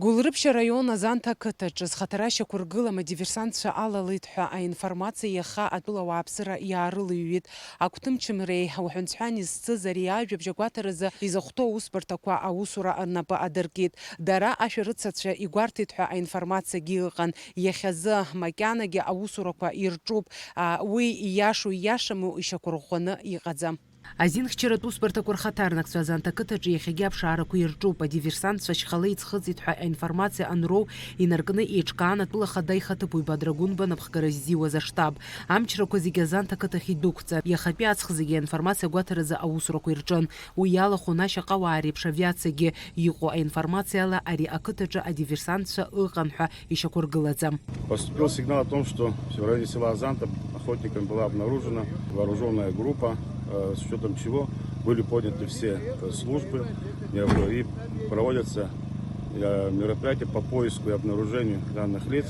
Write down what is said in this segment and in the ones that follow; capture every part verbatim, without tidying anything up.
Гәылрыԥшь араион Азанҭа ақыҭаҿы зхаҭара шьақәыргылам адиверсантцәа алалеит ҳәа аинформациа иаха атәыла ауааԥсыра иаарылыҩҩит. Агәҭымчымреи уҳәан-сҳәани зцыз ари ажәабжь агәаҭаразы изахәҭоу аусбарҭақәа аусура рнапы адыркит. Дара ашәарыцацәа игәарҭеит ҳәа аинформациагьы ыҟан. Иахьазы макьанагьы аусурақәа ирҿуп. А, уи ииашоу ииашаму ишьақәырӷәӷәаны иҟаӡам. Азинхьчаратә усбарҭақәа рхаҭарнакцәа Азанҭа ақыҭаҿы иахьагьы аԥшаарақәа ирҿуп. Адиверсантцәа ашьхала иӡхыҵит ҳәа аинформациа анроу инаркны еиҿкаан атәыла ахада ихаҭыԥуаҩ Бадра Гәынба анапхгара ззиуаз аштаб. Амчрақәа зегьы Азанҭа ақыҭахь идәықәҵан. Иахатәи аҵх зегьы аинформациа агәаҭаразы аусурақәа ирҿын. Уи иалахәын ашьаҟауаа реиԥш авиациагьы. Иҟоу аинформациала ари ақыҭаҿы адиверсантцәа ыҟан ҳәа ишьақәыргылаӡам. Поступил сигнал о том, что в районе села Азанта охотниками была обнаружена вооруженная группа, э, с учетом чего были подняты все, э, службы, э, и проводятся, э, мероприятия по поиску и обнаружению данных лиц.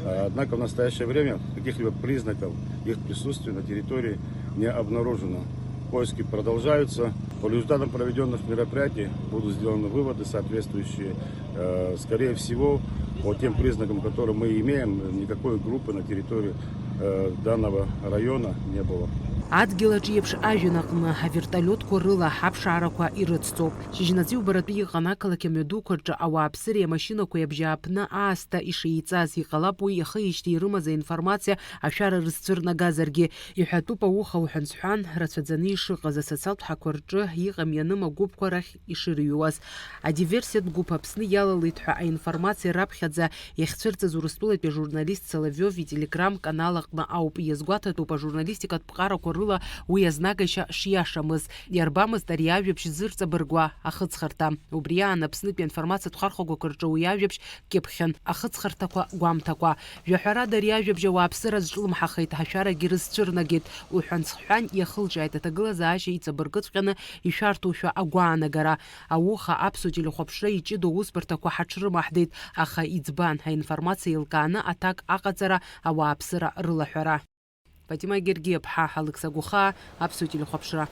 Э, однако в настоящее время каких-либо признаков их присутствия на территории не обнаружено. Поиски продолжаются. По результатам проведенных мероприятий будут сделаны выводы соответствующие. Э, скорее всего, по тем признакам, которые мы имеем, никакой группы на территории, э, данного района не было. Адгьыл аҿы еиԥш ажәҩан аҟны авертолиотқәа рыла аԥшаарақәа ирыцҵоуп. Шьыжьнаҵы иубаратәы иҟан ақалақь амҩадуқәа рҿы ауааԥсыреи амашьынақәеи абжьааԥны аасҭа ишеиҵаз. Иҟалап уи иахеижьҭеи ирымаз аинформациа ашәара рызцәырнагазаргьы. Иҳәатәуп ауха уҳәан-сҳәан рацәаӡаны ишыҟаз, асоциалтә ҳақәа рҿы иҟам-ианым агәыԥқәа рахь ишырыҩуаз. Адиверсиатә гәыԥ Аԥсны иалалеит ҳәа аинформациа раԥхьаӡа иахьцәырҵыз Урыстәылатәи ажурналист Соловиов ителеграм канал аҟны ауп. Иазгәаҭатәуп ажурналистикатә ԥҟарақәа рыла уи азнагашьа шиашамыз. Иарбамызт ари ажәабжь зырҵабыргуа ахыҵхырҭа. Убри аан Аԥснытәи аинформациатә хархәагақәа рҿы уи ажәабжь кьыԥхьын, ахыҵхырҭақәа гәамҭакәа. Жәаҳәарада, ари ажәабжь ауааԥсыра азҿлымҳахеит, ашәарагьы рызцәырнагеит, уҳәан-сҳәан иахылҿиааит аҭагылазаашьа иҵабыргыҵәҟьаны ишәарҭоушәа агәаанагара. Ауха аԥсуа телехәаԥшра иҷыдоу усбарҭақәа ҳаҽрымаҳдеит, аха иӡбан, аинформациа еилкааны аҭак аҟаҵара, ауааԥсыра рылаҳәара. Фатима Гергиаԥҳа, Алықьса Гәыхаа, аԥсуа телехәаԥшра.